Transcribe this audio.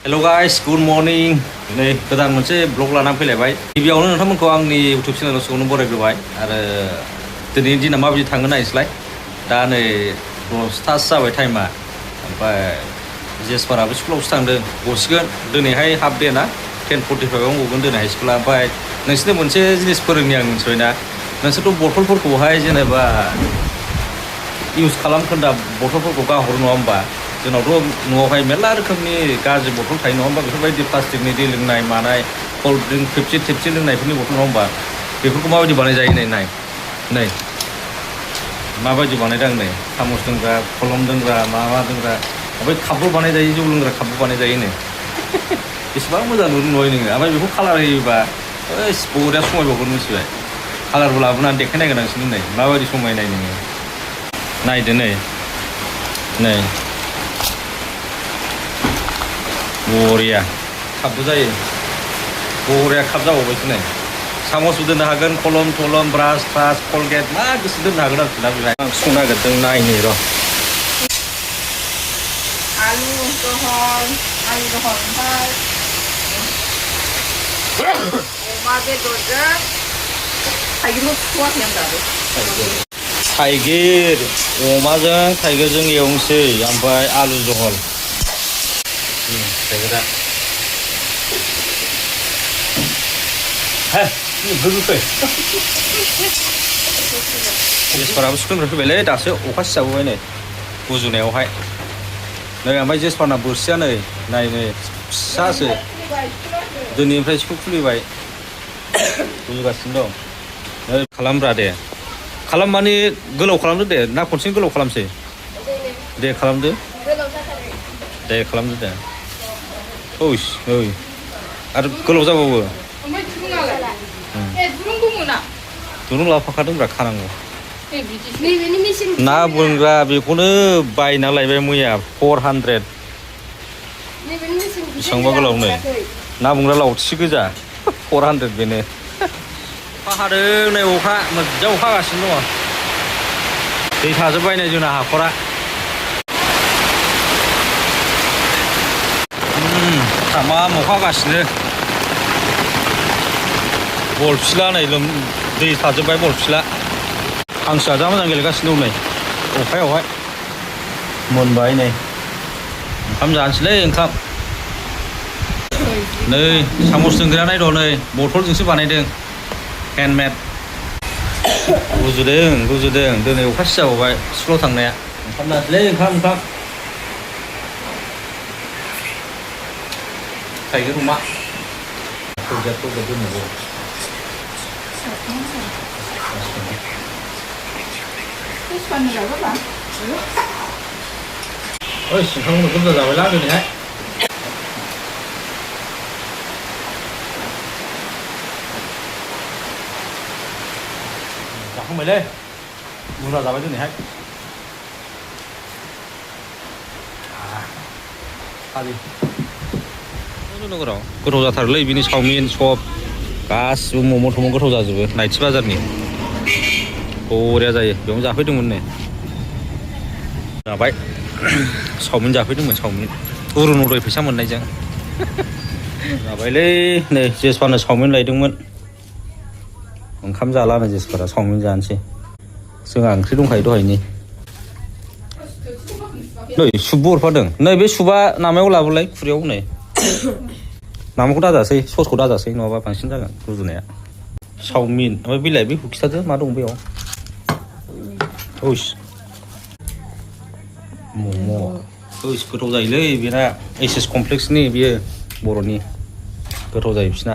Hello guys, good morning. Ini goदान मोनसे blog लानानै फैलायबाय। गिबियावनो नोंथांमोनखौ आंनि YouTube चेनेलाव सुबुंनो बरायग्रोबाय आरो दिनैनि दिना माबायदि थाङो नायस्लाय। दा नै 10:00 जाबाय टाइमा। ओमफ्राय जेसफोराबो स्कुलावसो थांदों। गसिगोन दिनैहाय हाफ डे ना 10:45 आव गगोन दिनैहाय स्कुला। ओमफ्राय नोंसोरनो मोनसे जिनिस फोरोंनि आं मिथिबायना। नोंसोरथ' बथलफोरखौहाय जेनेबा इउज खालामखोन्दा बथलफोरखौ गाहरो नङा होमबा? जोंनावथ' न'आवहाय मेरला रोखोमनि गाज्रि बथल थायो नङा होमबा? बेफोरबायदि प्लास्टिकनि दै लोंनाय मानाय कल्ड ड्रिंक पेपसि लोंनायफोरनि बथल नङा होमबा? बेफोरखौ माबायदि बानायजायो नै माबायदि बानायदों आं नै सामस दोनग्रा कलम दोनग्रा माबा दोनग्रा ओमफ्राय कापबो बानायजायो जौ लोंग्रा कापबो बानायजायो नो बेसेबां मोजां नुयो नोङो ओमफ्राय बेखौ कालार होयोबा बरिया समायबावगोन मिथिबाय। कालारबो लाबोनानै देखायनायगोन आं नोंसोरनो नै माबायदि समायनाय नोङो नायदो नै बरिया कापबो जायो बरिया काप जाबावबायसो नै सामसबो दोननो हागोन कलम थलम ब्रास ट्रास कलगेट मा गोसो दोननो हागोन आरोखि ना बेहाय आं संनो नागिरदों नायनो र' आलु जहल ओमफ्राय अमा बेदरजों थाइगिरखौ सुख'वाखै आं दाबो थाइगिर अमाजों थाइगिरजों एवनोसै ओमफ्राय आलु जहल थाइगिरा गोखै जेसफोराबो स्कुलनिफ्राय फैबायलै दासो अखा सिजाबोबाय नै गुजुनायावहाय नै ओमफ्राय जेसफाना बोरसिया नै फिसासो दिनैनिफ्राय स्कुल खुलिबाय गुजुगासिनो दं नै खालामब्रा दे खालाम माने गोलाव खालामदो दे ना खनसेनो गोलाव खालामसै दे खालामदो दे खालामदो दे ओइस नै आरो गोलाव जाबावो दुरुं लाफाखादोंब्रा खानांगौ ना बोनग्रा बेखौनो बायना लायबाय मैया 400 बेसेबांबा गोलाव नै ना बोनग्रा लावथि गोजा 400 बेनो अखा हादों नै अखा मोजां अखा हागासिनो दङ दै थाजोब्बाय नै जोंना हाखरा थामाम अखा हागासिनो बल फिला नै दै थाजोब्बाय बल फिला हांसोआ जा मोजां गेलेगासिनो दं नै अखायावहाय मोनबाय नै ओंखाम जानोसैलै ओंखाम नै सामस दोनग्राया नायद' नै बथलजोंसो बानायदों हेन्दमेड गुजुदों दिनै अखा सिजाबावबाय स्कुलाव थांनाया ओंखाम जानोसैलै ओंखाम थाइगिर अमा दोननांगौ ओइ ओंखाम बुरजा जाबायला दिनैहाय जाखांबायलै बुरजा जाबाय दिनैहाय गोथाव जाथारोलै बिनि चावमिन सब गासिबो मम' थम' गोथाव जाजोबो नाइटि बाजारनि बरिया जायो बेयावनो जाफैदोंमोन नै जाबाय चावमिन जाफैदोंमोन चावमिन अरुनदय फैसा मोननायजों जाबायलै नै जेसफानो चावमिन लायदोंमोन ओंखाम जालानो जेसफोरा चावमिन जानोसै जोंहा ओंख्रि दंखायो दहायनि नै सुबबो हरफादों नै बे सुबा नामायाव लाबोलाय खुरैयाव नै नामाखौ दाजासै ससखौ दाजासै नङाबा बांसिन जागोन गुजुनाया चावमिन ओमफ्राय बिलाइ बेखौ खिथादो मा दं बेयाव ओइस मम' ओइस गोथाव जायोलै बेना एस एस कमप्लेक्सनि बियो बर'नि गोथाव जायो बिसिना